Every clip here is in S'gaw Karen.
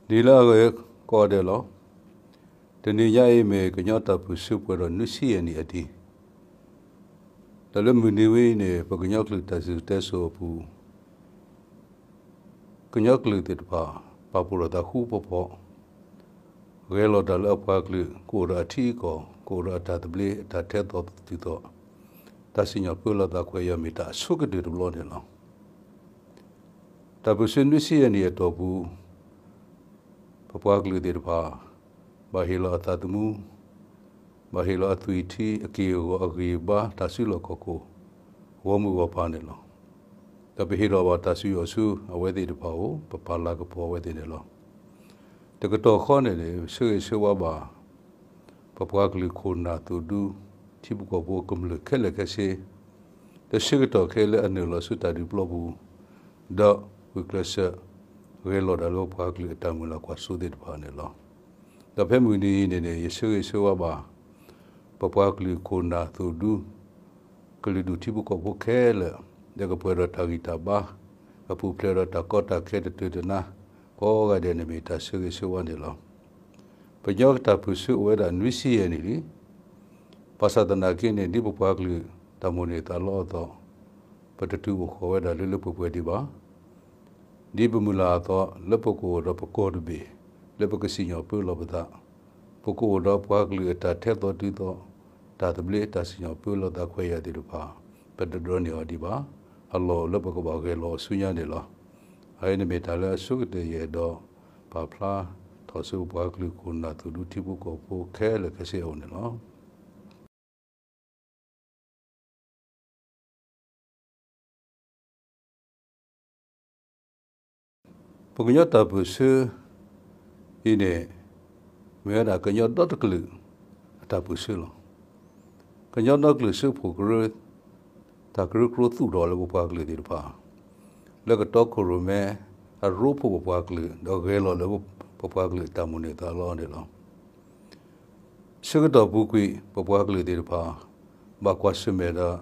နံၤလၢအဂ့ၤကိးဂၤဒဲးလီၤ. တနံၤညါအံၤမ့ၢ်ကညီတၢ်ပၢၢ်ဆၢပှဲၤဒီးနွံဆံယဲၢ်နံၣ်အနံၤ, ဒီးလၢမုၢ်နံၤဝဲအံၤန့ၣ် ပကညီကလုာ်တၢ်စံၣ်စိၤတဲစိၤအပူၤ ကညီကလုာ်သ့ၣ်တဖၣ် ပာ်ဖှိၣ်ထီၣ်သးဃူဖီဖိး, ဂဲၤလီၤတၢ်လၢအပှၤကလုာ် ကအိၣ်ဒီးအထံအကီၢ်, ကအိၣ်ဒီးအတၢ်သဘျ့ အတၢ်ထဲသိးတုၤသိး, တၢ်စံၣ်ညီၣ်ပၢလီၤသးခွဲးယာ်မ့ၢ်တၢ်အဆိကတၢၢ်တဘျီန့ၣ်လီၤ. တၢ်ပၢၢ်ဆၢနွံဆံယဲၢ်နံၣ်အတီၢ်ပူၤ ပပှၤကလုာ်သ့ၣ်တဖၣ် ဘၣ်ဟ့ၣ်လီၤအသးသမူ, ဘၣ်ဟ့ၣ်လီၤအသွံၣ်ထံ အက့ၢ်အဂီၤ အဂံၢ်အဘါ တၢ်စုလီၢ်ခီၣ်ခိၣ် ဂီၢ်မုၢ်ဂီၢ်ပၤန့ၣ်လီၤ. ဒီးပဟ့ၣ်လီၤဘၣ်တၢ်စူၢ်ယီၣ်ဆူ အဝဲသ့ၣ်တဖၣ်အအိၣ် ပပာ်လၤကပီၤအဝဲသ့ၣ်န့ၣ်လီၤ. တကတီၢ်ဃီန့ၣ်န့ၣ် ဆၢဂ့ၤဆၢဝါဘၣ် ပပှၤကလုာ်ခိၣ်နၢ်သိၣ်ဒူ ထံဖိကီၢ်ဖိကမျၢၢ်ခဲလၢာ်ခဲဆ့, ဒီးဆၢကတီၢ်ခဲလၢာ်အနုာ်လီၤဆူတၢ်ဒုးပျီပူၤ, ဒီးဂုာ်ကျဲးစၢး ဂဲၤလီၤတၢ်လၢပပှၤကလုာ်အတၢ်မုၢ်လၢ်ကွၢ်စိသ့ၣ်တဖၣ်န့ၣ်လီၤ. ဒီးဖဲမုၢ်နံၤအံၤန့ၣ်န့ၣ် ယဆၢဂ့ၤဆၢဝါဘၣ် ပပှၤကလုာ်ခိၣ်နၢ်သိၣ်ဒူ ကလုာ်ဒူၣ်ထံဖိကီၢ်ဖိခဲလၢာ်, ဒီးကပှဲၤဒီးတၢ်ဂံၢ်တၢ်ဘါ, ကပူၤဖျဲးဒီးတၢ်ကီတၢ်ခဲတတၢၢ်တနါ, ကိးဂၤဒဲးန့ၣ်မ့ၢ်တၢ်ဆၢဂ့ၤဆၢဝါန့ၣ်လီၤ. ပညီကတၢ်ပၢၢ်ဆၢအိၣ်ဝဲဒၣ်နွံဆံယဲၢ်နံၣ်လံ. ဘၣ်ဆၣ်သနာ်က့န့ၣ် ဒ်ပပှၤကလုာ်တၢ်မိၣ်န့ၢ်သးလီအသိး, ပတတုၤအိၣ်ဃီၤဝဲဒၣ်လၢလၢပှဲၤပှဲၤဒံးဘၣ်. ဒ်ပမုၢ်လၢ်အသိး လၢပကအိၣ်ဒီးပကီၢ်တဘ့ၣ် လၢပကစံၣ်ညီၣ်ပၢလီၤပသး, ပကအိၣ်ဒီးပှၤကလုာ်အတၢ်ထဲသိးတုၤသိး, တၢ်သဘျ့တၢ်စံၣ်ညီၣ်ပၢလီၤသးခွဲးယာ်သ့ၣ်တဖၣ် ပတဒိးန့ၢ်အီၤဒံးဘၣ်. အလီၢ်အိၣ်လၢပကဘၣ်ဂဲၤလီၤအီၤဆူညါန့ၣ်လီၤ. အအံၤန့ၣ်မ့ၢ်တၢ်လၢအဆိကတၢၢ်ယအဲၣ်ဒိးပာ်ဖျါထီၣ်ဆူပပှၤကလုာ်ခိၣ်နၢ်သိၣ်ဒူထံဖိကီၢ်ဖိခဲလၢာ်ခဲဆ့အအိၣ်န့ၣ်လီၤ. ပကညီတၢ်ပၢၢ်ဆၢ အံၤန့ၣ် မ့ၢ်ဝဲဒၣ်ကညီဒီတကလုာ် အတၢ်ပၢၢ်ဆၢလီၤ. ကညီဒီကလုာ်စၢဖှိၣ်ကရၢ တၢ်ကရၢကရိသူၣ်ထီၣ်လၢပပှၤကလုာ်သ့ၣ်တဖၣ် လၢကတီခိၣ်ရိၣ်မဲ အရိဖှိၣ်ပပှၤကလုာ် ဒီးဂဲၤလီၤလၢပပှၤကလုာ်အတၢ်မိၣ်န့ၢ်သးလီန့ၣ်လီၤ. ဆၢကတီၢ်ပူၤကွံာ် ပပှၤကလုာ်သ့ၣ်တဖၣ် ဘၣ်ကွၢ်ဆၢၣ်မဲာ်ဒီး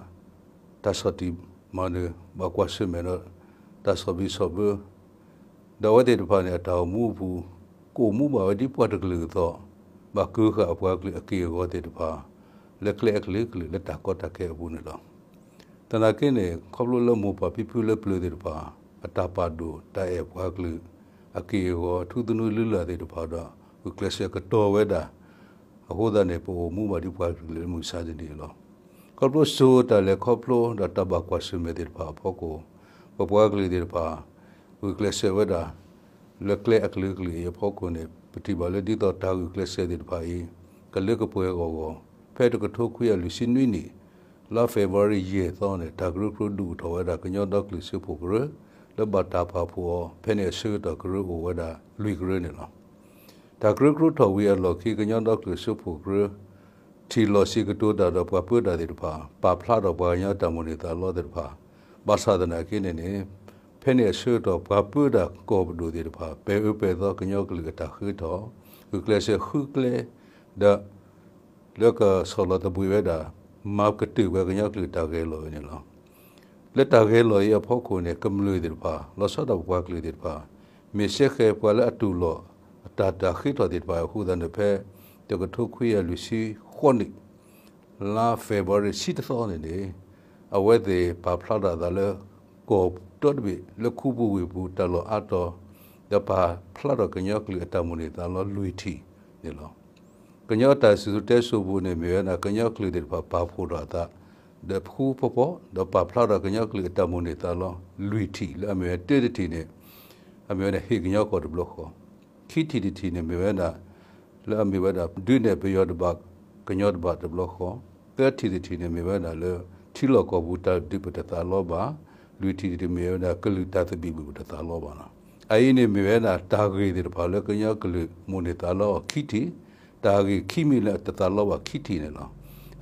တၢ်ဆီၣ်တံၢ်မၤနၢၤ, ဘၣ်ကွၢ်ဆၢၣ်မဲာ်ဒီး တၢ်ဆီၣ်ဘံၣ်ဆီၣ်ဘၢ, ဒီးအဝဲသ့ၣ်တဖၣ်န့ၣ် အတၢ်အိၣ်မူအပူၤ ကအိၣ်မူဘၣ်ဝဲဒ်ပှၤတကလုာ်အသိး, ဘၣ်ကၢဃာ်အပှၤကလုာ်အက့ၢ်အဂီၤသ့ၣ်တဖၣ် လၢကျဲအကလုာ်ကလုာ်လၢတၢ်ကီတၢ်ခဲအပူၤန့ၣ်လီၤ. သနာ်က့န့ၣ် ခီဖျိလၢမိၢ်ပၢ်ဖံဖုလၢပျၢၤသ့ၣ်တဖၣ် အတၢ်ပာ်ဒိၣ်တၢ်အဲၣ်ပှၤကလုာ် အက့ၢ်အဂီၤ ထူသနူလုၢ်လၢ်သ့ၣ်တဖၣ်ဒီး ဂုာ်ကျဲးစၢးကတီၤဝဲဒၣ် အဃိသတးန့ၣ် ပအိၣ်မူဘၣ်ဒ်ပှၤကလုာ်လၢမုၢ်ဆါတနံၤအံၤလီၤ. ခီဖျိစိၤတၢ်လဲၤခီဖျိဒီးတၢ်ဘၣ်ကွၢ်ဆၢၣ်မဲာ်သ့ၣ်တဖၣ်အဖီခိၣ် ပပှၤကလုာ်သ့ၣ်တဖၣ် ဂုာ်ကျဲးစၢးဝဲဒၣ် လၢကျဲအကလုာ်ကလုာ်အံၤအဖီခိၣ်န့ၣ် ပထံၣ်ဘၣ်လၢဒ်သိးတၢ်ဂုာ်ကျဲးစၢးသ့ၣ်တဖၣ်အံၤ ကလၢကပှဲၤဂီၢ်ဂီၢ် ဖဲတကထိခွံကယၤလွံၢ်ဆံနွံနံၣ် လါ February ယဲၢ်သီန့ၣ် တၢ်ကရၢကရိဒုးအိၣ်ထီၣ်ဝဲဒၣ်ကညီဒီကလုာ်စၢဖှိၣ်ကရၢ လၢဘၣ်တၢ်ပာ်ဖှိၣ်အီၤ ဖဲန့ၣ်အဆၢကတီၢ်ကရၢအိၣ်ဝဲဒၣ်လွံၢ်ကရၢန့ၣ်လီၤ. တၢ်ကရၢကရိထီၣ်ဝံၤအလီၢ်ခံ ကညီဒီကလုာ်စၢဖှိၣ်ကရၢ ထံၣ်လီၤစံးကတိၤတၢ်ဒီးပှၤပၢတၢ်သ့ၣ်တဖၣ် ပာ်ဖျါထီၣ်ပှၤကညီတၢ်မိၣ်န့ၢ်သးလီသ့ၣ်တဖၣ် ဘၣ်ဆၣ်သနာ်က့န့ၣ်န့ၣ် ဖဲန့ၣ်အဆၢကတီၢ်ပှၤပၢတၢ်ကီၢ်ပဒိၣ်သ့ၣ်တဖၣ် ပဲာ်အၢပဲာ်သီကညီကလုာ်အတၢ်ဃ့ထီၣ် ဂုာ်ကျဲးစၢးဃုကျဲ ဒီး လၢကဆီၣ်လီၤသဘှံးဝဲဒၣ် မၤကတၢၢ်ဝဲကညီကလုာ်တၢ်ဂဲၤလီၤဝဲန့ၣ်လီၤ. လၢတၢ်ဂဲၤလီၤအံၤအဖီခိၣ်န့ၣ် ကမျၢၢ်သ့ၣ်တဖၣ် လီၤဆီဒၣ်ပပှၤကလုာ်သ့ၣ်တဖၣ် မ့ၢ်စဲဃဲၤပှၤလၢအတူၢ်လိာ် အတၢ်တၢ်ဃ့ထီၣ်သ့ၣ်တဖၣ်အဃိသတးန့ၣ် ဖဲတကထိခွံကယၤလွံၢ်ဆံဃိးနံၣ် လါ February ဆံတသီန့ၣ်န့ၣ် အဝဲသ့ၣ်ပာ်ဖျါထီၣ်အသးလၢ ကီၢ်ဒီတဘ့ၣ်လၢခူပူၤဝ့ၢ်ပူၤတၢ်လီၢ်အါတီၤ ဒီးပာ်ဖျါထီၣ်ကညီကလုာ်အတၢ်မိၣ်န့ၢ်သးလီလွံၢ်ထံၣ်န့ၣ်လီၤ. ကညီတၢ်စံၣ်စိၤတဲစိၤပူၤန့ၣ် မ့ၢ်ဝဲဒၣ်ကညီကလုာ်သ့ၣ်တဖၣ်ပာ်ဖှိၣ်ထီၣ်အသး ဒီးဃူဖီဖိး ဒီးပာ်ဖျါထီၣ်ကညီကလုာ်အတၢ်မိၣ်န့ၢ်သးလီလွံၢ်ထံၣ် လၢအမ့ၢ်ဝဲတၢတထံၣ်န့ၣ် အမ့ၢ်ဝဲဒၣ်ဟ့ၣ်ကညီကီၢ်တဘျီဃီ ခံထံၣ်တထံၣ်န့ၣ်မ့ၢ်ဝဲဒၣ် လၢအမ့ၢ်ဝဲဒၣ် ဒုးနဲၣ်ပယီၤတဘၣ် ကညီတဘၣ်တဘျီဃီ, သၢထံၣ်တထံၣ်န့ၣ်မ့ၢ်ဝဲဒၣ်လၢ ထံလီၢ်ကီၢ်ပူၤတၢ်ဒုးပတသးလီဘၣ်, လွံၢ်ထံၣ်တထံၣ်မ့ၢ်ဝဲဒၣ်ကလုာ်တၢ်သဘံၣ်ဘုၣ်ပတသးလီဘၣ်လီၤ. အအံၤန့ၣ်မ့ၢ်ဝဲဒၣ်တၢ်ဂ့ၢ်သ့ၣ်တဖၣ်လၢကညီကလုာ်မိၣ်န့ၢ်သးလီအီၤခံထံၣ်, တၢ်ဂ့ၢ်ခံမံၤလၢတသးလီဘၣ်ခံထံၣ်န့ၣ်လီၤ.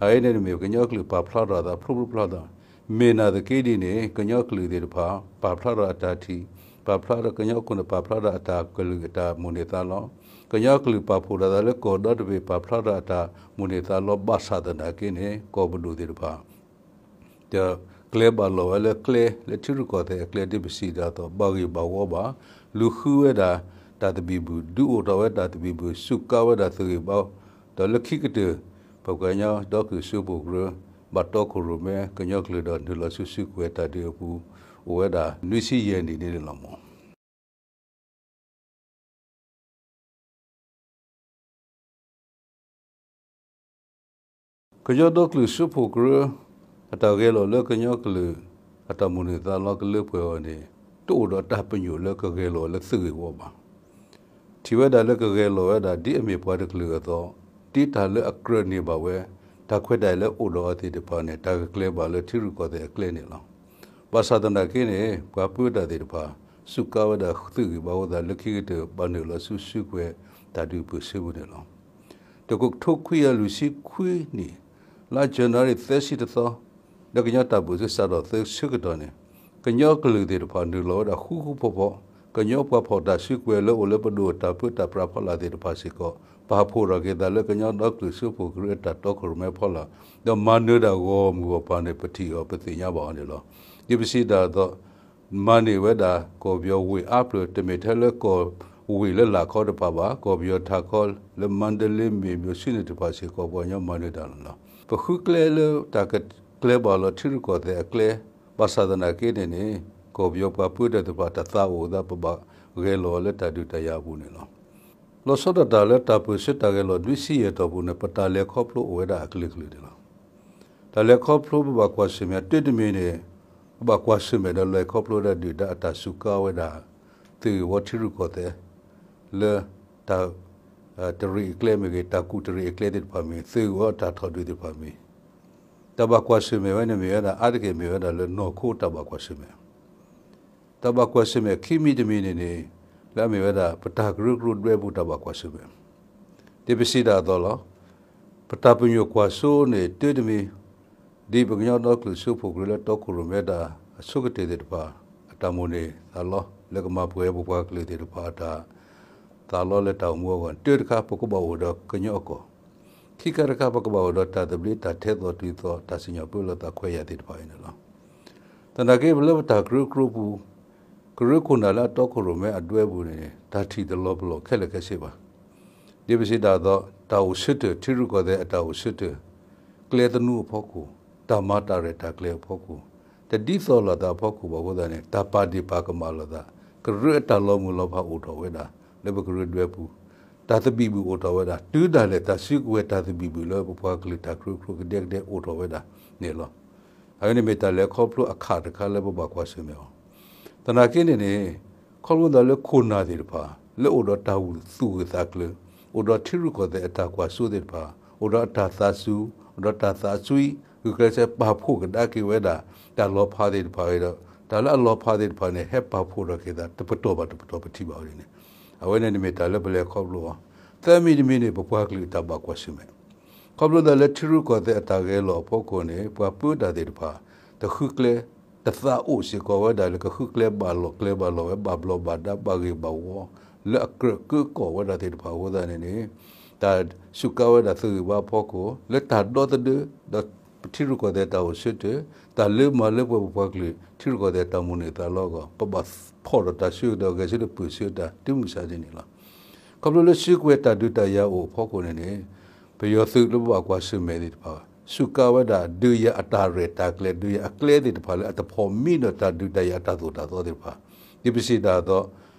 အအံၤန့ၣ်မ့ၢ်ကညီကလုာ်ပာ်ဖျါထီၣ်အသးဖျိဖျိဖျါဖျါ မ့ၢ်နာ်သက့ဒ်န့ၣ် ကညီကလုာ်သ့ၣ်တဖၣ် ပာ်ဖျါထီၣ်အတၢ်ထံၣ်, ပာ်ဖျါထီၣ်ကညီခိၣ်နၢ် ပာ်ဖျါထီၣ်အတၢ်ကလုာ်အတၢ်မိၣ်န့ၢ်သးလီ, ကညီကလုာ်ပာ်ဖှိၣ်ထီၣ်သးလၢကီၢ်ဒီတဘ့ၣ် ပာ်ဖျါထီၣ်အတၢ်မိၣ်န့ၢ်သးလီဘၣ်ဆၣ်သနာ်က့န့ၣ် ကီၢ်ပဒိၣ်သ့ၣ်တဖၣ် တၢ်ကျဲၤဘၣ်လီၤဝဲလၢကျဲ လၢထံရူၢ်ကီၢ်သဲးအကျဲဒ်ပစံးတၢ်အသိး ဘၣ်ဂ့ၢ်ဘၣ်ဝီဘၣ်, လူၤဃုဝဲဒၣ် တၢ်သဘံၣ်ဘုၣ် ဒုးအိၣ်ထီၣ်ဝဲတၢ်သဘံၣ်ဘုၣ် စူးကါဝဲဒၣ်သုးဂံၢ်ဘါ, ဒီးလၢခံကတၢၢ် ပကညီဒီကလုာ်စၢဖှိၣ်ကရၢ ဘၣ်တီခိၣ်ရိၣ်မဲ ကညီကလုာ်ဒီးနုာ်လီၤဆူစုကဝဲၤတၢ်ဒုးအပူၤ အိၣ်ဝဲဒၣ်နွံဆံယဲၢ်နံၣ်န့ၣ်လီၤမၢ်. ကညီဒီကလုာ်စၢဖှိၣ်ကရၢ အတၢ်ဂဲၤလီၤလၢကညီကလုာ် အတၢ်မိၣ်န့ၢ်သးလီကလၢပှဲၤအီၤန့ၣ် တအိၣ်ဒီးတၢ်ပညိၣ်လၢကဂဲၤလီၤလၢသုးဂ့ၢ်ဝီဘၣ်. ထံၣ်ဝဲဒၣ်လၢကဂဲၤလီၤဝဲဒၣ်ဒ်အမ့ၢ်ပှၤတကလုာ်အသိး, ဒ်တၢ်လၢအကြၢးန့ၢ်ဘၣ်ဝဲ တၢ်ခွဲးတၢ်ယာ်လၢအိၣ်ဒီးအီၤသ့ၣ်တဖၣ်န့ၣ် တၢ်ကကျဲၤဘၣ်လၢထံရူၢ်ကီၢ်သဲးအကျဲန့ၣ်လီၤ. ဘၣ်ဆၣ်သနာ်က့န့ၣ် ပှၤပၢတၢ်သ့ၣ်တဖၣ် စူးကါဝဲဒၣ်သုးဂံၢ်ဘါအဃိသတး လၢခံကတၢၢ်ဘၣ်နုာ်လီၤဆူစုကဝဲၤတၢ်ဒုးအပူၤစုပူၤန့ၣ်လီၤ. တကထိခွံကယၤလွံၢ်ဆံခွံနံၣ် လါယနူၤအါရံၤသၢဆံတသီ လၢကညီတၢ်ဘၢၣ်စၢၤစးထီၣ်သၢဆၢကတီၢ်န့ၣ် ကညီကလုာ်သ့ၣ်တဖၣ်နုာ်လီၤဝဲဒၣ်ဃူဃူဖိးဖိး, ကညီပှၤဖီၣ်တၢ်စုကဝဲၤလၢအိၣ်လၢပဒိၣ်တၢ်ပၢတၢ်ပြးဖီလာ်သ့ၣ်တဖၣ်စ့ၢ်ကီး ပာ်ဖှိၣ်ထီၣ်က့ၤသးလၢကညီဒီကလုာ်စၢဖှိၣ်ကရၢအတၢ်တီခိၣ်ရိၣ်မဲဖီလာ်, ဒီးမၤနၢၤဒၣ်ဂီၢ်မုၢ်ဂီၢ်ပၤန့ၣ် ပထံၣ်အီၤပသ့ၣ်ညါဘၣ်အီၤန့ၣ်လီၤ. ဒ်ပစံးတၢ်အသိး မၤန့ၢ်ဝဲဒၣ်ကီၢ်ပယီၤဝ့ၢ်အါဖျၢၣ် တမ့ၢ်ထဲလၢကီၢ်ဝ့ၢ်လၢလာ်ခီတဖၣ်ဘၣ်, ကီၢ်ပယီၤထးခီလၢမါဒလ့ မ့ၢ်မ့ၢ်ဆူန့ၣ်တဖၣ်စ့ၢ်ကီး ပှၤကညီမၤနၢၤတၢ်လီၤ. ပဃုကျဲလၢတၢ်ကကျဲၤဘၣ်လီၤထံရူၢ်ကီၢ်သဲးအကျဲ, ဘၣ်ဆၣ်သနာ်က့န့ၣ်န့ၣ် ကီၢ်ပယီၤပှၤပၢတၢ်သ့ၣ်တဖၣ်တသးအိၣ်အသး ပဘၣ်ဂဲၤလီၤလၢတၢ်ဒုးတၢ်ယၤအပူၤန့ၣ်လီၤ. လီၤဆီဒၣ်တၢ်လၢတၢ်ပၢၢ်ဆၢတၢ်ဂဲၤလီၤနွံဆံယဲၢ်တီၢ်ပူၤန့ၣ် ပတၢ်လဲၤခီဖျိအိၣ်ဝဲဒၣ်အကလုာ်ကလုာ်န့ၣ်လီၤ. တၢ်လဲၤခီဖျိပဘၣ်ကွၢ်ဆၢၣ်မဲာ် တၢတမံၤန့ၣ် ပဘၣ်ကွၢ်ဆၢၣ်မဲာ်ဒီးလဲၤခီဖျိဒၣ်ဒုၣ်ဒါအတၢ်စူးကါဝဲဒၣ် သုးဂ့ၢ်ဝီထံရူၢ်ကီၢ်သဲး လၢတၢ် တရံးအကျဲမ့ၢ်ဂ့ၤ, တၢ်ကူၣ်တရံးအကျဲသ့ၣ်တဖၣ်မ့ၢ်ဂ့ၤ, သုးဂ့ၢ်ဝီတၢ်ထီၣ်ဒုးသ့ၣ်တဖၣ်မ့ၢ် တၢ်ဘၣ်ကွၢ်ဆၢၣ်မဲာ်ဝဲန့ၣ်မ့ၢ်ဝဲဒၣ် အါတက့ၢ်မ့ၢ်ဝဲဒၣ်လၢနီၢ်ခိတၢ်ဘၣ်ကွၢ်ဆၢၣ်မဲာ် တၢ်ဘၣ်ကွၢ်ဆၢၣ်မဲာ်ခံမံၤတမံၤန့ၣ်န့ၣ် လၢအမ့ၢ်ဝဲဒၣ် ပတၢ်ကရၢကရိဒွဲပူၤတၢ်ဘၣ်ကွၢ်ဆၢၣ်မဲာ် ဒ်ပစံးတၢ်အသိးလီၤ. ပတၢ်ပညိၣ်ကွၢ်စိန့ၣ် တၢတမံၤ ဒ်ပကညီဒီကလုာ်စၢဖှိၣ်ကရၢလၢတီခိၣ်ရိၣ်မဲတၢ်အဆိကတၢၢ်သ့ၣ်တဖၣ် အတၢ်မိၣ်န့ၢ်သးလီ လၢကမၤပှဲၤပပှၤကလုာ်သ့ၣ်တဖၣ်အတၢ် သးလီလၢတၢ်အိၣ်မူအဂီၢ်န့ၣ် တၢတခါ ပကဘၣ်အိၣ်ဒီးကညီအကီၢ်, ခံခါတခါ ပကဘၣ်အိၣ်ဒီးတၢ်သဘျ့ တၢ်ထဲသိးတုၤသိး တၢ်စံၣ်ညီၣ်ပၢလီၤသးခွဲးယာ်သ့ၣ်တဖၣ်အံၤန့ၣ်လီၤ. သနာ်က့ ပလၢပတၢ်ကရၢကရိပူၤ ကရၢခိၣ်နၢ်လၢအတီခိၣ်ရိၣ်မဲအဒွဲပူၤန့ၣ် တၢ်ထံၣ်တလီၤပလိာ်ခဲလၢာ်ခဲဆ့ဘၣ်. ဒ်ပစံးတၢ်အသိး တၢ်အိၣ်ဆၢထၢၣ် ထံရူၢ်ကီၢ်သဲးအတၢ်အိၣ်ဆၢထၢၣ် ကျဲသနူအဖီခိၣ်, တၢ်မၤတၢ်ရဲၣ်တၢ်ကျဲၤအဖီခိၣ်, တဒ်သိးလိာ်သးအဖီခိၣ်ဘၣ်အဃိသတးန့ၣ် တၢ်ပာ်ဒ့ၣ်ပာ်ကမၣ်လိာ်သး, ကရၢအတၢ်လီၤမုၢ်လီၤဖးအိၣ်ထီၣ်ဝဲဒၣ် လၢပကရၢဒွဲပူၤ, တၢ်သဘံၣ်ဘုၣ်အိၣ်ထီၣ်ဝဲဒၣ် တုၤဒၣ်လဲာ်တၢ်စုကဝဲၤတၢ်သဘံၣ်ဘုၣ်လၢပပှၤကလုာ်တၢ်ကရၢကရိကဒဲကဒဲအိၣ်ထီၣ်ဝဲဒၣ်န့ၣ်လီၤ. အဝဲန့ၣ်မ့ၢ်တၢ်လဲၤခီဖျိအခးတခါလၢပဘၣ်ကွၢ်ဆၢၣ်မဲာ်အီၤ သနာ်က့န့ၣ်န့ၣ် ခီဖျိသးလၢခိၣ်နၢ်သ့ၣ်တဖၣ် လၢအိၣ်ဒီးတၢ်သူၣ်ဂၢၢ်သးကျၢၤ, အိၣ်ဒီးထံရူၢ်ကီၢ်သဲးအတၢ်ကွၢ်စိသ့ၣ်တဖၣ်, အိၣ်ဒီးအတၢ်သးစူၤ, အိၣ်ဒီးတၢ်သးစွံ, ဂုာ်ကျဲးစၢးပာ်ဖှိၣ်ကဒါက့ၤဝဲဒၣ် တၢ်လီၤဖးသ့ၣ်တဖၣ်အံၤဒီး တၢ်လၢအလီၤဖးသ့ၣ်တဖၣ်န့ၣ် ဟဲပာ်ဖှိၣ်ထီၣ်က့ၤသး တပတီၢ်ဘၣ်တပတီၢ်ပထံၣ်ဘၣ်ဝဲန့ၣ်, အဝဲန့ၣ်မ့ၢ်တၢ်လၢပလဲၤခီဖျိအီၤ, သၢမံၤတမံၤန့ၣ် ပပှၤကလုာ်အတၢ်ဘၣ်ကွၢ်ဆၢၣ်မဲာ် ခီဖျိသးလၢထံရူၢ်ကီၢ်သဲးအတၢ်ဂဲၤလီၤအဖီခိၣ်န့ၣ် ပှၤပၢတၢ်သ့ၣ်တဖၣ် တဃုကျဲ တသးအိၣ်စ့ၢ်ကီးဝဲဒၣ်လၢကဃုကျဲဘၣ်လီၢ်ကျဲဘၣ်လီၢ်ဝဲ ဘၣ်ဘျီးဘၣ်ဒါ ဘၣ်ဂ့ၢ်ဘၣ်ဝီ လၢအကြၢးကၢကီၢ်ဝဲဒၣ်သ့ၣ်တဖၣ်အဃိသတးန့ၣ်န့ၣ် တၢ်စူးကါဝဲဒၣ်သုးဂံၢ်ဘါအဖီခိၣ် လၢတၢ်ဒီသဒၢ ဒီးထံရူၢ်ကီၢ်သဲးတၢ်အိၣ်ဆၢထၢၣ် တၢ်လၢမၤလၢပှဲၤပပှၤကလုာ် ထံရူၢ်ကီၢ်သဲးတၢ်မိၣ်န့ၢ်သးလီအဂီၢ် ပဘၣ်ဖီၣ်ဒီးတၢ်ဆၢကတီၢ်ဂဲၤဆၢထၢၣ်ပၢၢ်ဆၢတၢ်တုၤမုၢ်ဆါတနံၤလီၤ. ခီဖျိလၢစုကဝဲၤတၢ်ဒုးတၢ်ယၤအိၣ်အဖီခိၣ်န့ၣ်န့ၣ် ပယီၤသုးလၢပဘၣ်ကွၢ်ဆၢၣ်မဲာ်သ့ၣ်တဖၣ် စူးကါဝဲဒၣ် ဒုးယၤအတၢ်ရဲၣ်တၢ်ကျဲၤ ဒုးယၤအကျဲသ့ၣ်တဖၣ်လၢအတဖိးမံဒီးတၢ်ဒုးတၢ်ယၤအတၢ်သိၣ်တၢ်သီသ့ၣ်တဖၣ် ဒ်ပစံးတၢ်အသိး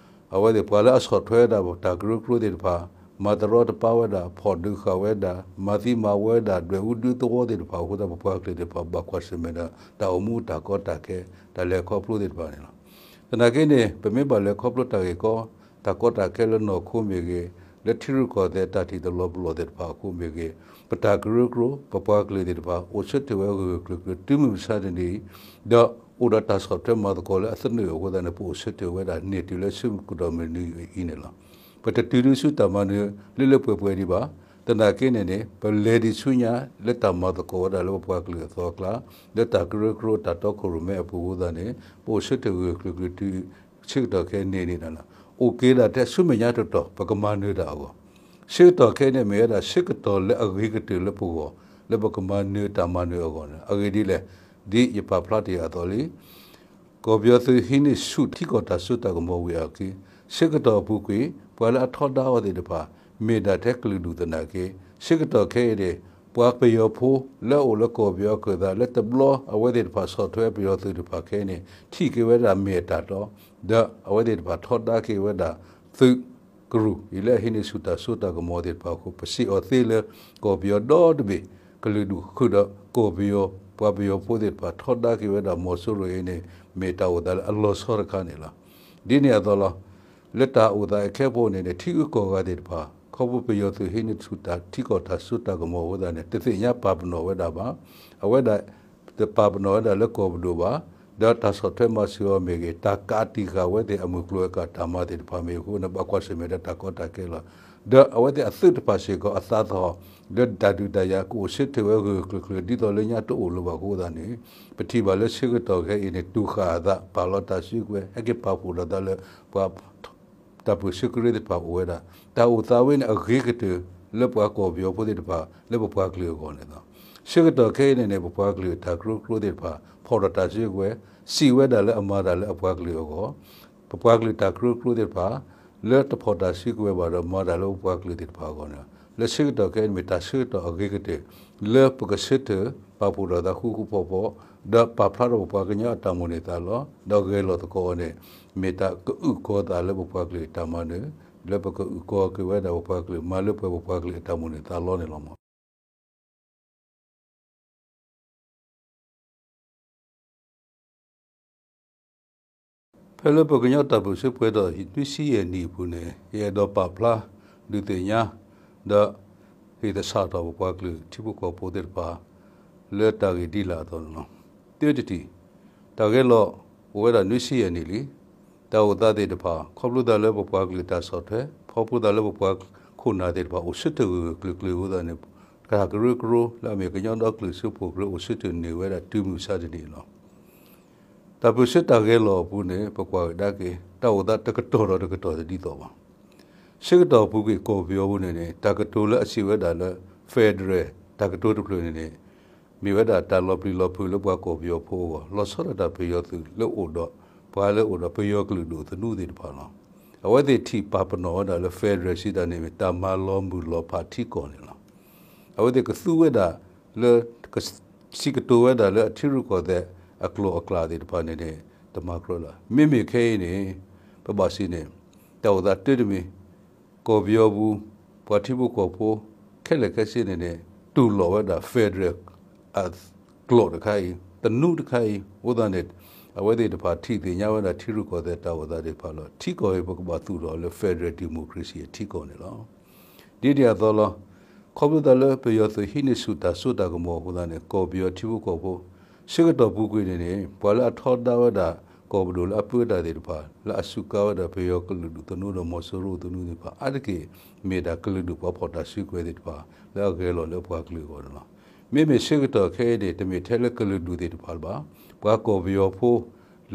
အဝဲသ့ၣ်ပှၤလၢအဆီၣ်ထွဲဝဲဒၣ်တၢ်ကရၢကရိသ့ၣ်တဖၣ် မၤတရီတပါဝဲဒၣ် ဖီၣ်ဒုးဃာ်ဝဲဒၣ် မၤသံမၤဝီဝဲဒၣ် ဒွဲၣ်အူဒုသဝီသ့ၣ်တဖၣ်အဃိသတး ပပှၤကလုာ်သ့ၣ်တဖၣ် ဘၣ်ကွၢ်ဆၢၣ်မဲာ်ဒီးတၢ်အိၣ်မူတၢ်ကီတၢ်ခဲ တၢ်လဲၤခီဖျိသ့ၣ်တဖၣ်န့ၣ်လီၤ. သနာ်က့န့ၣ် ပမ့ၢ်ဘၣ်လဲၤခီဖျိတၢ်ဂ့ၢ်ကီ တၢ်ကီတၢ်ခဲလၢနီၢ်ခိမ့ၢ်ဂ့ၤ, လၢထံရူၢ်ကီၢ်သဲးတၢ်ထံၣ်တလီၤပလိာ်သ့ၣ်တဖၣ်အဃိမ့ၢ်ဂ့ၤ, ပတၢ်ကရၢကရိ ပပှၤကလုာ်သ့ၣ်တဖၣ် အိၣ်ဆၢထၢၣ်ဝဲဂၢၢ်ဂၢၢ်ကျၢၤကျၢၤ တုၤမုၢ်မဆါတနံၤအံၤ, ဒီးအိၣ်ဒီးတၢ်ဆီၣ်ထွဲမၤသကိးလၢအသနၢၣ်အဃိသတးန့ၣ် ပအိၣ်ဆၢထၢၣ်ဝဲဒၣ်န့ၢ်တုၤလၢဆၢမုၢ်ကဒီးမုၢ်နံၤအံၤန့ၣ်လီၤ. ပတတုၤဒုဆူတၢ်မၤနၢၤလၢလၢပှဲၤပှဲၤဒံးဘၣ်. သနာ်က့န့ၣ်န့ၣ် ပလဲၤဒံးဆူညါလၢတၢ်မၤသကိးဝဲဒၣ်လၢပပှၤကလုာ်အသီအကျါ, လၢတၢ်ကရၢကရိတၢ်တီခိၣ်ရိၣ်မဲအပူၤအဃိသတးန့ၣ် ပအိၣ်ဆၢထၢၣ်ဂၢၢ်ဂၢၢ်ကျၢၤကျၢၤတုၤ ဆၢကတီၢ်ခဲအံၤန့ၣ်န့ၣ်လီၤ. အိၣ်က့ၤဒၣ်ထဲဆူမဲာ်ညါတတီၤ ပကမၤနၢၤတၢ်အဂီၢ်, ဆၢကတီၢ်ခဲအံၤန့ၣ် မ့ၢ်ဝဲဒၣ်ဆၢကတီၢ်လၢအဂ့ၤကတၢၢ်လၢပဂီၢ် လၢပကမၤနၢၤတၢ်မၤနၢၤအဂီၢ်န့ၣ်လီၤ. အဂ့ၢ်ဒ်လဲၣ်, ဒ်ယပာ်ဖျါတ့ၢ်အသိးလံ ကီၢ်ပယီၤသုးဟံးန့ၢ်ဆူၣ်ထံကီၢ်တၢ်စိတၢ်ကမီၤဝံၤအလီၢ်ခံ ဆၢကတီၢ်အပူၤကွံာ် ပှၤလၢအထီဒါအီၤသ့ၣ်တဖၣ် မ့ၢ်ဒၣ်ထဲကလုာ်ဒူၣ်သနာ်က့ ဆၢကတီၢ်ခဲအံၤန့ၣ် ပှၤပယီၤဖိလၢအအိၣ်လၢကီၢ်ပယီၤအကၢၢ်သး လၢတဘျီအဝဲသ့ၣ်တဖၣ်ဆီၣ်ထွဲပယီၤသုးတဖၣ်ခဲအံၤန့ၣ် ထံၣ်က့ၤဝဲဒၣ်မ့ၢ်အတၢ်တီ ဒီးအဝဲသ့ၣ်တဖၣ်ထီဒါက့ၤဝဲဒၣ်သုးကရူၢ်အံၤလၢအဟံးန့ၢ်ဆူၣ်တၢ်စိတၢ်ကမီၤသ့ၣ်တဖၣ်အဃိ ပစံးအီၤသ့လၢကီၢ်ပယီၤဒီတဘ့ၣ် ကလုာ်ဒူၣ်ဃုာ်ဒီးကီၢ်ပယီၤ ပှၤပယီၤဖိသ့ၣ်တဖၣ်ထီဒါက့ၤဝဲဒၣ်မီၤစိရိၤအံၤန့ၣ် မ့ၢ်တၢ်အိၣ်သးလၢအလီၤဆီတခါန့ၣ်လီၤ. ဒ်န့ၣ်အသိးလီၤ လၢတၢ်အိၣ်သးအခဲအံၤန့ၣ် ထံဂုၤကီၢ်ဂၤသ့ၣ်တဖၣ် ခီဖျိပယီၤသုးဟံးန့ၢ်ဆူၣ်တၢ်ထံကီၢ်တၢ်စိတၢ်ကမီၤအဃိသတးန့ၣ် တသ့ၣ်ညါပာ်ပနီၣ်ဝဲဒၣ်ဘၣ်. အဝဲဒၣ် တပာ်ပနီၣ်ဝဲဒၣ်လၢကီၢ်ပဒိၣ်ဘၣ်, ဒီးတၢ်ဆီၣ်ထွဲမၤစၢၤအီၤမ့ၢ်ဂ့ၤ, တၢ်ကးတံာ်ဃာ်ဝဲသ့ၣ်အမုၢ်ကျိၤအကတၢ်မၤသ့ၣ်တဖၣ်မ့ၢ်အဃိန့ၣ် ဘၣ်ကွၢ်ဆၢၣ်မဲာ်ဒီးတၢ်ကီတၢ်ခဲလီၤ. ဒီးအဝဲသ့ၣ်အသုးတဖၣ်စ့ၢ်ကီး အသးသဟီၣ် ဒီးတၢ်ဒုးတၢ်ယၤကအိၣ်ဆၢထၢၣ်ဝဲဂၢၢ်ဂၢၢ်ကျၢၤကျၢၤ ဒ်သိးလၢညါတအိၣ်လၢၤဘၣ်အဃိသတးန့ၣ် ပထံၣ်ဘၣ်လၢဆၢကတီၢ်ခဲအံၤန့ၣ် တူၢ်ဃာ်အသး ပာ်လီၤတၢ်စုကဝဲၤ ဟဲက့ၤပာ်ဖှိၣ်ဒီးသးလၢပှၤ တၢ်ပၢၢ်ဆၢကရၢသ့ၣ်တဖၣ်အိၣ်ဝဲဒၣ်, တၢ်အိၣ်သးဝဲန့ၣ်အဂ့ၤကတၢၢ်လၢပှၤကီၢ်ပယီၤဖိသ့ၣ်တဖၣ် လၢပပှၤကလုာ်အဂီၢ်န့ၣ်လီၤ. ဆၢကတီၢ်ခဲအံၤန့ၣ်န့ၣ် ပပှၤကလုာ်အတၢ်ကရၢကရိသ့ၣ်တဖၣ် ဖီၣ်ဒီးတၢ်စုကဝဲၤ စံးဝဲဒၣ်လၢအမၤတၢ်လၢအပှၤကလုာ်အဂီၢ်, ပပှၤကလုာ်တၢ်ကရၢကရိသ့ၣ်တဖၣ် လၢတဖီၣ်တၢ်စုကဝဲၤဘၣ်ဒီးမၤတၢ်လၢပပှၤကလုာ်သ့ၣ်တဖၣ်အဂီၢ်န့ၣ်လီၤ. လၢဆၢကတီၢ်ခဲအံၤမ့ၢ်တၢ်ဆၢကတီၢ်အဂ့ၤကတၢၢ် လၢပကဆၢထၢၣ်ပာ်ဖှိၣ်ဒီးသးဃူဃူဖိးဖိး, ဒီးပာ်ဖျါထီၣ်ပပှၤကညီအတၢ်မိၣ်န့ၢ်သးလီ, ဒီးဂဲၤလိာ်သကိးအီၤန့ၣ် မ့ၢ်တၢ်ကအုၣ်ကီၤသးလၢပပှၤကလုာ်အတၢ်မၤနၢၤ, လၢပကအုၣ်ကီၤက့ၤဝဲဒၣ်ပပှၤကလုာ် မၤလၢပှဲၤပပှၤကလုာ်အတၢ်မိၣ်န့ၢ်သးလီန့ၣ်လီၤ. ဖဲလၢပကညီတၢ်ပၢၢ်ဆၢပှဲၤထီၣ်နွံဆံယဲၢ်နံၣ်အပူၤန့ၣ် ယအဲၣ်ဒိးပာ်ဖျါဒုးသ့ၣ်ညါ ဒီးဟ့ၣ်သဆၣ်ထီၣ်ပပှၤကလုာ်ထံဖိကီၢ်ဖိသ့ၣ်တဖၣ် လၢတၢ်ဂ့ၢ်ဒ်လာ်အသိးန့ၣ်လီၤ. တၢတထံၣ်, တၢ်ဂဲၤလိာ်အိၣ်ဝဲဒၣ်နွံဆံယဲၢ်နံၣ်လံ. တၢ်အိၣ်သးသ့ၣ်တဖၣ် ခီဖျိသးလၢပပှၤကလုာ်တၢ်ဆီၣ်ထွဲ, ခီဖျိသးလၢပပှၤခိၣ်နၢ်သ့ၣ်တဖၣ် အိၣ်ဆၢထၢၣ်ဂၢၢ်ဂၢၢ်ကျၢၤကျၢၤအဃိသတးန့ၣ် တၢ်ကရၢကရိလၢအမ့ၢ်ကညီဒီကလုာ်စၢဖှိၣ်ကရၢ အိၣ်ဆၢထၢၣ်န့ၢ်ဝဲဒၣ်တုၤမုၢ်မဆါတနံၤအံၤလီၤ. တၢ်ပၢၢ်ဆၢတၢ်ဂဲၤလိာ်အပူၤန့ၣ် ပကွၢ်ကဒါက့ၤ တၢ်အိၣ်သးတကတီၢ်ဒီးတကတီၢ်တဒ်သိးဘၣ်. ဆၢကတီၢ်အပူၤကွံာ်ကီၢ်ပယီၤပူၤန့ၣ်န့ၣ် တၢ်ကတိၤလၢအစံးဝဲဒၣ်လၢ federal တၢ်ကတိၤတဖျၢၣ်န့ၣ်န့ၣ် မ့ၢ်ဝဲဒၣ်တၢ်လီၤပျံၤလီၤဖုးလၢပှၤကီၢ်ပယီၤဖိအဂီၢ် လီၤဆီဒၣ်တၢ်ပယီၤသုးလၢအိၣ်ဒီး ပှၤလၢအိၣ်ဒီးပယီၤကလုာ်ဒူၣ်သနူသ့ၣ်တဖၣ်လီၤ. အဝဲသ့ၣ်ထံၣ်ပာ်ပနီၣ်ဝဲဒၣ်လၢ federal စံးတၢ်န့ၣ်မ့ၢ်တၢ်မၤလီၤမုၢ်လီၤဖးထံကီၢ်န့ၣ်လီၤ. အဝဲသ့ၣ်ကသူဝဲဒၣ်လၢ ကစံးကတိၤဝဲဒၣ်လၢအထံရူၢ်ကီၢ်သဲးအကျိာ်အကျဲသ့ၣ်တဖၣ်န့ၣ်န့ၣ် တမၤကြၢးလၢၤ. မ့မ့ၢ်ခဲအံၤန့ၣ် ပဘၣ်စံးန့ၣ် တၢ်အိၣ်သးတၢတမံၤ ကီၢ်ပယီၤပူၤ ပှၤထံဖိကီၢ်ဖိ ခဲလၢာ်ခဲဆ့န့ၣ်န့ၣ် တူၢ်လိာ်ဝဲဒၣ် federal အကျိာ်တခါအံၤ သနူတခါအံၤ အဃိသတးန့ၣ် အဝဲသ့ၣ်တဖၣ်ထံၣ်သ့ၣ်ညါဝဲဒၣ်ထံရူၢ်ကီၢ်သဲးတၢ်အိၣ်သးသ့ၣ်တဖၣ်လီၤ. ထံကီၢ်အံၤ ပကဘၣ်သူၣ်ထီၣ်လၢ federal democracy အထံကီၢ်န့ၣ်လီၤ. ဒ်န့ၣ်အသိးလီၤ. ခီဖျိသးလၢပယီၤသုးဟံးန့ၢ်ဆူၣ်တၢ်စိတၢ်ကမီၤအဃိသတးန့ၣ် ကီၢ်ပယီၤထံဖိကီၢ်ဖိ ဆၢကတီၢ်ပူၤကွံာ်န့ၣ်န့ၣ် ပှၤလၢအထီဒါဝဲဒၣ် ကီၢ်ပဒိၣ်လၢအပၢတၢ်သ့ၣ်တဖၣ် လၢအစူးကါဝဲဒၣ်ပယီၤကလုာ်ဒူၣ်သနူဒီးမီၤစိရိၤသနူသ့ၣ်တဖၣ် အါတက့ၢ် မ့ၢ်ဒၣ်ကလုာ်ဒူၣ်ပှၤဖီၣ်တၢ်စုကဝဲၤသ့ၣ်တဖၣ် လၢအဂဲၤလီၤလၢပှၤကလုာ်အဂီၢ်န့ၣ်လီၤ. မ့မ့ၢ်ဆၢကတီၢ်ခဲအံၤန့ၣ် တမ့ၢ်ထဲလၢကလုာ်ဒူၣ်သ့ၣ်တဖၣ်လၢၤဘၣ်. ပှၤကီၢ်ပယီၤဖိ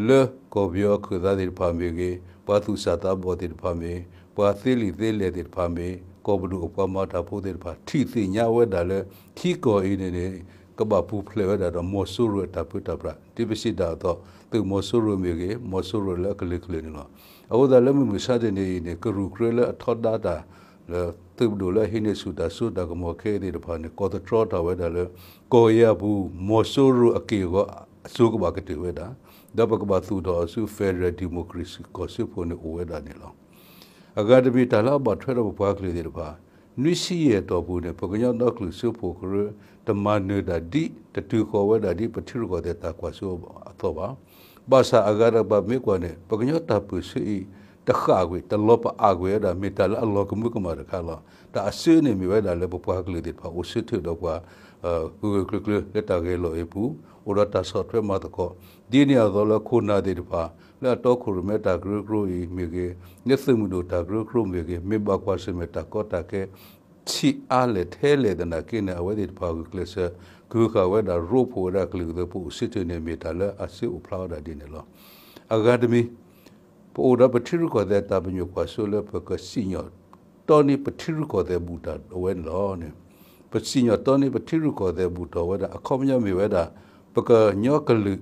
လၢကီၢ်ပယီၤအခၢၣ်သးသ့ၣ်တဖၣ်မ့ၢ်ဂ့ၤ, ပှၤသူၣ်စၢ်သးဘီၣ်သ့ၣ်တဖၣ်မ့ၢ်, ပှၤသ့လံာ်သ့လဲၢ်သ့ၣ်တဖၣ်မ့ၢ်, ကီၢ်ပဒိၣ်အပှၤမၤတၢ်ဖိသ့ၣ်တဖၣ် ထံၣ်သ့ၣ်ညါဝဲဒၣ်လၢ ထံကီၢ်အံၤန့ၣ်န့ၣ် ကဘၣ်ပူၤဖျဲးဝဲဒၣ်ဒီးမီၤစိရိၤအတၢ်ပၢတၢ်ပြး ဒ်ပစံးတၢ်အသိး သုးမီၤစိရိၤမ့ၢ်ဂ့ၤ, မီၤစိရိၤလၢအကလုာ်ကလုာ်န့ၣ်လီၤ. အဃိသတးလၢမုၢ်မဆါတနံၤအံၤန့ၣ် ကရူၢ်ကရၢလၢအထီဒါတၢ် လၢသုးပဒိၣ်လၢအဟံးန့ၢ်ဆူၣ်တၢ်စိတၢ်ကမီၤခဲအံၤသ့ၣ်တဖၣ်န့ၣ် ကိးသတြီတၢ်ဝဲဒၣ်လၢ ကီၢ်အံၤအပူၤ မီၤစိရိၤအက့ၢ်အဂီၤအစိကဘၣ်ကတၢၢ်ဝဲဒၣ်, ဒီးပကဘၣ်သူၣ်ထီၣ်အီၤဆူ federal democracy ကီၢ်စၢဖှိၣ်န့ၣ်အိၣ်ဝဲဒၣ်န့ၣ်လီၤ. အဂၤတမံၤတၢ်လၢအဘၣ်ထွဲဒီးပပှၤကလုာ်သ့ၣ်တဖၣ် နွံဆံယဲၢ်တီၢ်ပူၤန့ၣ် ပကညီဒီကလုာ်စၢဖှိၣ်ကရၢ တမၤနၢၤတၢ်ဒ် တတုၤဃီၤဝဲဒၣ်ဒ်ပထံရူၢ်ကီၢ်သဲးတၢ်ကွၢ်စိအသီဘၣ်. ဘၣ်ဆၣ်အဂၤတကပၤမ့ၢ်ကွၢ်န့ၣ် ပကညီတၢ်ပၢၢ်ဆၢအံၤ တဃၣ်ကွံာ် တလီၤပအါကွံာ်ဝဲဒၣ် မ့ၢ်တၢ်လၢအလီၤကမၢကမၣ်တခါလီၤ. တၢ်အစၢန့ၣ်မ့ၢ်ဝဲဒၣ်လၢပပှၤကလုာ်သ့ၣ်တဖၣ်အိၣ်ဆၢထၢၣ်ဒီးပှၤ ဂၢၢ်ဂၢၢ်ကျၢၤကျၢၤလၢတၢ်ဂဲၤလိာ်အံၤအပူၤ အိၣ်ဒီးတၢ်ဆီၣ်ထွဲမၤသကိး ဒ်န့ၣ်အသိးလၢခိၣ်နၢ်သ့ၣ်တဖၣ် လၢအတီခိၣ်ရိၣ်မဲတၢ်ကရၢကရိအံၤမ့ၢ်ဂ့ၤ, လၢသုးမုၢ်ဒိၣ်တၢ်ကရၢကရိမ့ၢ်ဂ့ၤ, မ့ၢ်ဘၣ်ကွၢ်ဆၢၣ်မဲာ်တၢ်ကီတၢ်ခဲ ဆံးအါလဲၣ်ထဲလဲၣ်သနာ်က့န့ၣ် အဝဲသ့ၣ်တဖၣ်ဂုာ်ကျဲးစၢး ကဟုကယာ်ဝဲဒၣ် ရိဖှိၣ်ဝဲဒၣ်ကလုာ်ကသးပူၤအိၣ်ဆၢထၢၣ်န့ၣ် မ့ၢ်တၢ်လၢအစၢအိၣ်ဖျါဝဲဒၣ်ဒ်န့ၣ်လီၤ. အဂၤတမံၤ ပအိၣ်ဒီးပထံရူၢ်ကီၢ်သဲးတၢ်ပညိၣ်ကွၢ်စိလၢပကစံၣ်ညီၣ်တီန့ၢ်ပထံရူၢ်ကီၢ်သဲးဘူၣ်တၢ်အဝဲန့ၣ်လီၤ. ပစံၣ်ညီၣ်တီန့ၢ်ပထံရူၢ်ကီၢ်သဲးဘူၣ်တၢ်ဝဲဒၣ် အခီပညီမ့ၢ်ဝဲဒၣ် ပကညီကလုာ်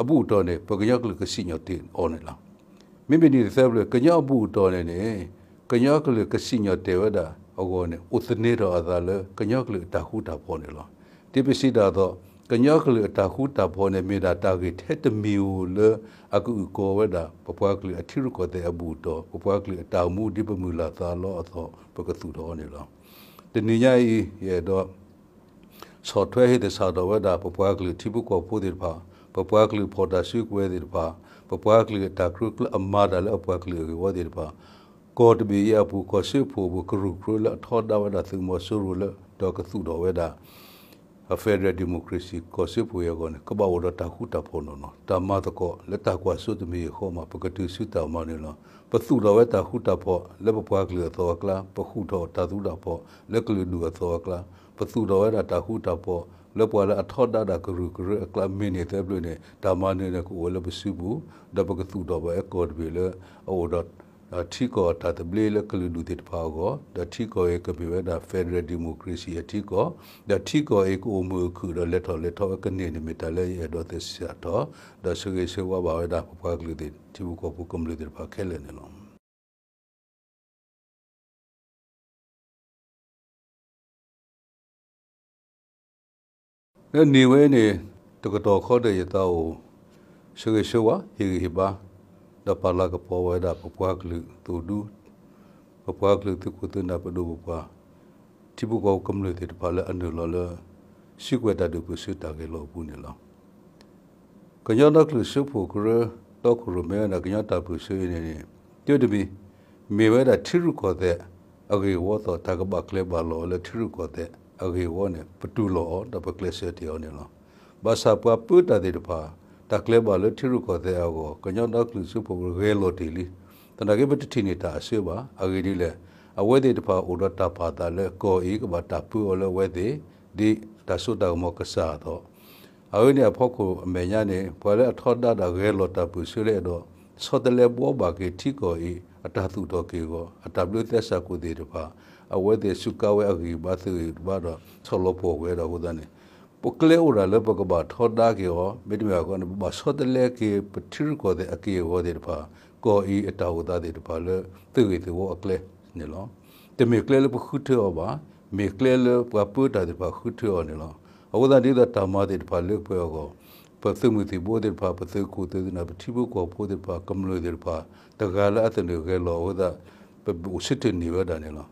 အဘူၣ်အတီၢ်န့ၣ် ပကညီကလုာ်ကစံၣ်ညီၣ်တ့ၢ်အီၤန့ၣ်လီၤ. မ့မ့ၢ်နံၣ်သၢဖျၢၣ် ကညီအဘူၣ်အတီၢ်န့ၣ်န့ၣ် ကညီကလုာ်ကစံၣ်ညီၣ်တဲာ်ဝဲဒၣ်အဂီၢ်န့ၣ် အိၣ်သန့ၤထီၣ်အသးလၢကညီကလုာ်အတၢ်ဃူတၢ်ဖိးန့ၣ်လီၤ. ဒ်ပစံးတၢ်အသိး ကညီကလုာ်အတၢ်ဃူတၢ်ဖိးန့ၣ် မ့ၢ်ဒၣ်တၢ်ဂ့ၢ်ထဲတမံၤဧိၤလၢအကအုၣ်ကီၤဝဲဒၣ် ပပှၤကလုာ်အထံရူၢ်ကီၢ်သဲးအဘူၣ်အတီၢ်, ပပှၤကလုာ်အတၢ်အိၣ်မူဒ်ပမုၢ်လၢ်သးလီအသိး ပကသူၣ်ထီၣ်အီၤန့ၣ်လီၤ. တနံၤညါအံၤ ယအဲၣ်ဒိး ဆီၣ်ထွဲဟ့ၣ်သဆၣ်ထီၣ်ဝဲဒၣ် ပပှၤကလုာ်ထံဖိကီၢ်ဖိသ့ၣ်တဖၣ်, ပပှၤကလုာ်ဖီၣ်တၢ်စုကဝဲၤသ့ၣ်တဖၣ်, ပပှၤကလုာ်အတၢ်ကြၢးကျၢအမၤတၢ်လၢအပှၤကလုာ်အဂ့ၢ်ဝီသ့ၣ်တဖၣ်, ကီၢ်တဘ့ၣ်အံၤအပူၤ ကီၢ်စၢဖှိၣ်အပူၤ ကရူၢ်ကရၢလၢအထီဒါဝဲဒၣ်သုးမီၤစိရိၤလၢ ဒီးကသူၣ်ထီၣ်ဝဲဒၣ် Federal Democracy ကီၢ်စၢဖှိၣ်အံၤအဂီၢ်န့ၣ် ကဘၣ်အိၣ်ဒီးတၢ်ဃူတၢ်ဖိးနီၢ်နီၢ်, တၢ်မၤသကိးလၢတၢ်ကွၢ်စိတမံၤအံၤအဃိမး ပကတုၤဆူတၢ်မၤနၢၤလီၤ. ပသူၣ်ထီၣ်ဝဲတၢ်ဃူတၢ်ဖိးလၢပပှၤကလုာ်အသီအကျါ, ပဃုထီၣ်တၢ်ဃူတၢ်ဖိးလၢကလုာ်ဒူၣ်အသီအကျါ, ပသူၣ်ထီၣ်ဝဲဒၣ်တၢ်ဃူတၢ်ဖိးလၢပှၤလၢအထီဒါတၢ်ကရူၢ်ကရၢအကျါ မ့ၢ်န့ၢ်သၢဖျၢၣ်န့ၣ် တၢ်မၤနၢၤန့ၣ်ကအိၣ်ဝဲလၢပစုပူၤ, ဒီးပကသူၣ်ထီၣ်ဘၣ်အဲကီၢ်တဘ့ၣ်လၢအအိၣ်ဒီး ထံကီၢ်အတၢ်သဘျ့လၢကလုာ်ဒူၣ်သ့ၣ်တဖၣ်အဂီၢ်, ဒီးထံကီၢ်အံၤကမ့ၢ်ဝဲဒၣ် Federal Democracy အထံကီၢ်, ဒီးထံကီၢ်အံၤကအိၣ်မုာ်အခုၣ်ဒီးလဲၤထီၣ်လဲၤထီဝဲကန့ၢ်န့ၣ် မ့ၢ်တၢ်လၢယအဲၣ်ဒိးသဆၣ်ထီၣ်, ဒီးဆၢဂ့ၤဆၢဝါဘၣ်ဝဲဒၣ် ပပှၤကလုာ်သ့ၣ် ထံဖိကီၢ်ဖိကမျၢၢ်သ့ၣ်တဖၣ်ခဲလၢာ်န့ၣ်လီၤ. လၢနံၤဝဲန့ၣ် တကတီၢ်ခီဒီးယသးအိၣ် ဆၢဂ့ၤဆၢဝါ ဟ့ၣ်ဂံၢ်ဟ့ၣ်ဘါ ဒီးပာ်လၤကပီၤဝဲဒၣ် ပပှၤကလုာ်သုးဒူ ပပှၤကလုာ်သုးခိၣ်သုးနၢ် ပဒိၣ်ပပှၢ် ထံဖိကီၢ်ဖိကမျၢၢ်သ့ၣ်တဖၣ်လၢအနုာ်လီၤလၢ စုကဝဲၤတၢ်ဒုးပၢဆှၢတၢ်ဂဲၤလိာ်အပူၤန့ၣ်လီၤ. ကညီဒီကလုာ်စၢဖှိၣ်ကရၢ တီခိၣ်ရိၣ်မဲဝဲဒၣ်ကညီတၢ်ပၢဆှၢအံၤန့ၣ်န့ၣ် တၢတမံၤ မ့ၢ်ဝဲဒၣ်ထံရူၢ်ကီၢ်သဲးအဂ့ၢ်ဝီအသိး တၢ်ကဘၣ်ကျဲဘၣ်လီၤအီၤလၢထံရူၢ်ကီၢ်သဲးအဂ့ၢ်ဝီန့ၣ် ပတူၢ်လိာ်အီၤ ဒီးပကျဲးစၢးတ့ၢ်အီၤန့ၣ်လီၤ. ဘၣ်ဆၣ်ပှၤပၢတၢ်သ့ၣ်တဖၣ် တၢ်ကျဲဘၣ်လၢထံရူၢ်ကီၢ်သဲးအဂီၢ် ကညီဒီကလုာ်စၢဖှိၣ်ကရၢဂဲၤလိာ်တ့ၢ်လံ. သနာ်က့ ပတထံၣ်န့ၢ်တၢ်အဆၢဘၣ်. အဂ့ၢ်ဒ်လဲၣ်, အဝဲသ့ၣ်တဖၣ်အိၣ်ဒီးတၢ်ပာ်သးလၢကီၢ်အံၤကဘၣ်တၢ်ပၢအီၤလၢအဝဲသ့ၣ် ဒ်တၢ်စိတၢ်ကမီၤကစၢ်အသိး အဝဲန့ၣ်အဖီခိၣ်အမဲာ်ညါန့ၣ် ပှၤလၢအထီဒါတၢ်ဂဲၤလိာ်တၢ်ပၢဆှၢလၢအဲၣ်ဒိး ဆီတလဲဘှီဘၣ်က့ၤထံကီၢ်အံၤ အတၢ်သူၣ်ထီၣ်က့ၤအဂီၢ် အတၢ်ဘျၢသဲစၢ်ကိၣ်သ့ၣ်တဖၣ် အဝဲသ့ၣ်စူးကါဝဲအဂံၢ်ဘါသုးဂံၢ်တဘါဒီး ဆီၣ်လီၤပှီၢ်ကွံာ်ဝဲဒၣ်အဃိသတးန့ၣ် ပကျဲအိၣ်ဒၣ်လၢပကဘၣ်ထီဒါက့ၤအီၤ မ့တမ့ၢ်အဃိန့ၣ် ပဘၣ်ဆီတလဲက့ၤ ပထံရူၢ်ကီၢ်သဲးအက့ၢ်အဂီၤသ့ၣ်တဖၣ် ကီၢ်အံၤအတၢ်အိၣ်သးသ့ၣ်တဖၣ်လၢသုးဂ့ၢ်သုးဝီအကျဲန့ၣ်လီၤ. တမ့ၢ်ကျဲလၢပဃုထၢအီၤဘၣ်, မ့ၢ်ကျဲလၢပှၤပၢတၢ်သ့ၣ်တဖၣ်ဃုထၢအီၤန့ၣ်လီၤ. အဃိသတးဒ်သိးတၢ်မၤသ့ၣ်တဖၣ်လၢပှဲၤအဂီၢ် ပသုးမုၢ်သံၣ်ဘိသ့ၣ်တဖၣ် ပသုးခိၣ်သုးနၢ် ပထံဖိကီၢ်ဖိသ့ၣ်တဖၣ် ကမျၢၢ်သ့ၣ်တဖၣ် တဂၤလၢအသနၢၣ်ဂဲၤလိာ်အဃိသတး ပအိၣ်ဆၢထၢၣ်န့ၢ်ဝဲဒၣ်န့ၣ်လီၤ.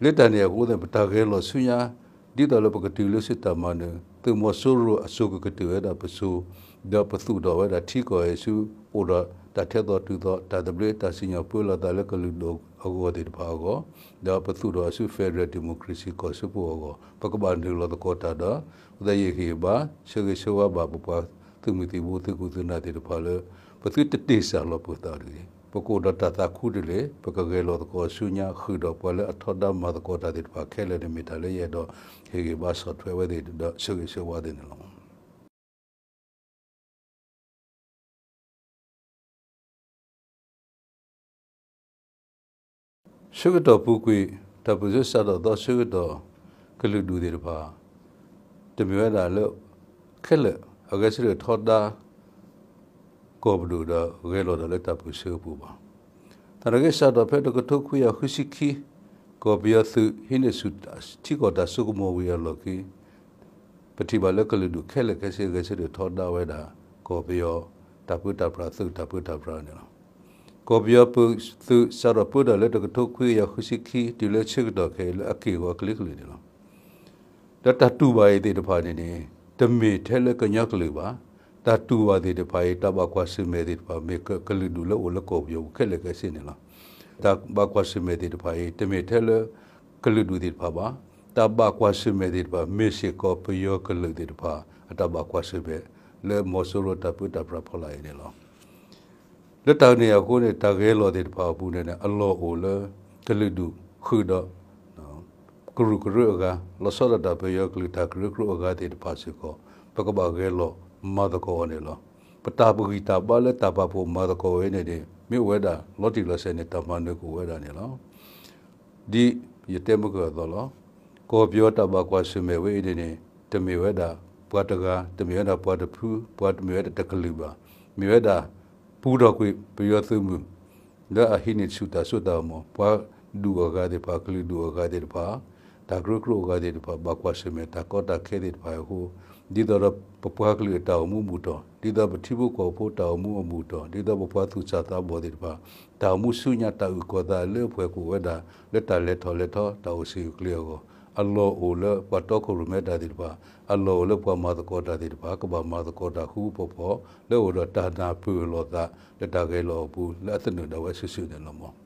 လၢတၢ်န့ၣ်အဃိသတး ပတၢ်ဂဲၤလိာ်ဆူညါ ဒ်သိးလၢပကတုၤလၢဆူတၢ်မၤနၢၤ သုးမီၤစိရိၤအစိၤကကတၢၢ်ဝဲဒၣ်ပစိၤ ဒီးပသူၣ်ထီၣ်ဝဲဒၣ်ထံကီၢ်အံၤဆူ အိၣ်ဒီးတၢ်ထဲသိးတုၤသိး တၢ်သဘျ့တၢ်စံၣ်ညီၣ်ပၢလီၤသးလၢကလုာ်ဒူၣ်အဂီၢ်သ့ၣ်တဖၣ်အဂီၢ် ဒီးပသူၣ်ထီၣ်ဆူ Federal Democracy ကီၢ်စၢဖှိၣ်အဂီၢ် ပကဘၣ်နုာ်လီၤသကိးတၢ်ဒီး အဃိသတးယဟ့ၣ်ဂံၢ်ဘါ ဆၢဂ့ၤဆၢဝါဘၣ် ပပှၤသုးမုၢ်သံၣ်ဘိသုးခိၣ်သုးနၢ်သ့ၣ်တဖၣ်လၢ ပသုတတ့ၢ်စၢ်လီၤပသးတဂ့ၤ. ပကအိၣ်ဒီးတၢ်သးခူတလ့ၢ် ပကဂဲၤလိာ်သကိးဆူညါ ဃုာ်ဒီးပှၤလၢအထီဒါမၤသကိးတၢ်သ့ၣ်တဖၣ်ခဲလၢာ်န့ၣ် မ့ၢ်တၢ်လၢယအဲၣ်ဒိးဟ့ၣ်ဂံၢ်ဘါဆီၣ်ထွဲဝဲသ့ၣ်ဒီးဆၢဂ့ၤဆၢဝါသ့ၣ်န့ၣ်လီၤ. ဆၢကတီၢ်ပူၤကွံာ် တၢ်ပၢၢ်ဆၢစးထီၣ်သီဆၢကတီၢ် ကလုာ်ဒူၣ်သ့ၣ်တဖၣ် တမ့ၢ်ဝဲဒၣ်လၢ ခဲလၢာ်အဂဲၤဆၢထၢၣ်ထီဒါ ကီၢ်ပဒိၣ်ဒီးဂဲၤလိာ်တၢ်လၢတၢ်ပၢၢ်ဆၢအပူၤဘၣ်. သနာ်က့စးထီၣ်ဖဲတကထိခွံကယၤဃုဆံခံ ကီၢ်ပယီၤသုးဟံးန့ၢ်ဆူၣ်ထံကီၢ်တၢ်စိကမီၤဝံၤအလီၢ်ခံ ပထံၣ်ဘၣ်လၢကလုာ်ဒူၣ်ခဲလၢာ်ခဲဆ့ဂဲၤဆၢထၢၣ်ထီဒါဝဲဒၣ် ကီၢ်ပယီၤတၢ်ပၢတၢ်ပြးသုးတၢ်ပၢတၢ်ပြးန့ၣ်လီၤ. ကီၢ်ပယီၤပသုးစးထီၣ်ပၢတၢ်လၢတကထိခွံကယၤဃုဆံခံ တုၤလၢဆၢကတီၢ်ခဲအံၤလၢအက့ၢ်အဂီၤအကလုာ်ကလုာ်န့ၣ်လီၤ. ဒီးတၢ်တူၢ်ဘၣ်အံၤသ့ၣ်တဖၣ်န့ၣ်န့ၣ် တမ့ၢ်ထဲလၢကညီကလုာ်ဘၣ်. တၢ်တူၢ်ဘၣ်သ့ၣ်တဖၣ်အံၤ တၢ်ဘၣ်ကွၢ်ဆၢၣ်မဲာ်သ့ၣ်တဖၣ် မ့ၢ်ကလုာ်ဒူၣ်လၢအိၣ်လၢကီၢ်ပယီၤပူၤခဲလၢာ်ခဲဆ့န့ၣ်လီၤ. တၢ်ဘၣ်ကွၢ်ဆၢၣ်မဲာ်သ့ၣ်တဖၣ်အံၤ တမ့ၢ်ထဲလၢကလုာ်ဒူၣ်သ့ၣ်တဖၣ်ဘၣ်. တၢ်ဘၣ်ကွၢ်ဆၢၣ်မဲာ်သ့ၣ်တဖၣ် မ့ၢ်စ့ၢ်ကီးပယီၤကလုာ်သ့ၣ်တဖၣ် အတၢ်ဘၣ်ကွၢ်ဆၢၣ်မဲာ် လၢမီၤစိရိၤတၢ်ပၢတၢ်ပြးဖီလာ်အံၤန့ၣ်လီၤ. လၢတၢ်န့ၣ်အဃိန့ၣ် တၢ်ဂဲၤလိာ်သ့ၣ်တဖၣ်အပူၤန့ၣ်န့ၣ် အလီၢ်အိၣ်လၢ ကလုာ်ဒူၣ်ဃုာ်ဒီး ကရူၢ်ကရၢအဂၤ လီၤဆီဒၣ်တၢ်ပယီၤကလုာ်တၢ်ကရၢကရိအဂၤသ့ၣ်တဖၣ်စ့ၢ်ကီး ပကဘၣ်ဂဲၤလိာ်မၤသကိးအီၤန့ၣ်လီၤ. ပတၢ်ဂံၢ်တၢ်ဘါလၢတၢ်ပာ်ဖှိၣ်မၤသကိးဝဲန့ၣ်န့ၣ် မ့ၢ်အိၣ်ဝဲဒၣ်လီၤတံၢ်လီၤဆဲးန့ၣ် တၢ်မၤနၢၤကအိၣ်ဝဲဒၣ်န့ၣ်လီၤ. ဒ်ယတဲမုၢ်ကၢၢ်အသိးလီၤ. ကီၢ်ပယီၤတၢ်ဘၣ်ကွၢ်ဆၢၣ်မဲာ်ဝဲအံၤန့ၣ်န့ၣ် တမ့ၢ်ဝဲဒၣ်ပှၤတဂၤ, တမ့ၢ်ဝဲဒၣ်ပှၤတဖု, ပှၤတမ့ၢ်ဝဲဒၣ်တကလုာ်ဘၣ်. မ့ၢ်ဝဲဒၣ် ပူထီၣ်ကွံာ်ပယီၤသုးမုၢ် လၢအဟံးန့ၢ်ဆူၣ်တၢ်စိတၢ်ကမီၤ, ပှၤ ဒူၣ်အဂၤသ့ၣ်တဖၣ် ကလုာ်ဒူၣ်အဂၤသ့ၣ်တဖၣ် တၢ်ကရၢကရိအဂၤသ့ၣ်တဖၣ် ဘၣ်ကွၢ်ဆၢၣ်မဲာ်တၢ်ကီတၢ်ခဲသ့ၣ်တဖၣ်အံၤအဃိ ဒ်သိးဒီးပပှၤကလုာ်အတၢ်အိၣ်မူအဘူၣ်တီၢ် ဒ်သိးပထံဖိကီၢ်ဖိတၢ်အိၣ်မူအဘူၣ်တီၢ် ဒ်သိးပပှၤသူၣ်စၢ်သးဘီၣ်သ့ၣ်တဖၣ် တၢ်အိၣ်မူဆူညါတၢ်အုၣ်ကီၤသးလၢအပှဲၤကအိၣ်ဝဲဒၣ် လၢတၢ်လဲၤထီၣ်လဲၤထီတၢ်အိၣ်ဆူၣ်အိၣ်ချ့အဂီၢ် အလီၢ်အိၣ်လၢပှၤတီခိၣ်ရိၣ်မဲတၢ်သ့ၣ်တဖၣ် အလီၢ်အိၣ်လၢပှၤမၤသကိးတၢ်သ့ၣ်တဖၣ် ကဘၣ်မၤသကိးတၢ်ဃူဃူဖိးဖိး လၢအအိၣ်ဒီးတၢ်နၢ်ပၢၢ်လိာ်သး လၢတၢ်ဂဲၤလိာ်အပူၤ လၢအသနၢၣ်ဒၣ်ဝဲစုာ်စုာ်န့ၣ်လီၤမး.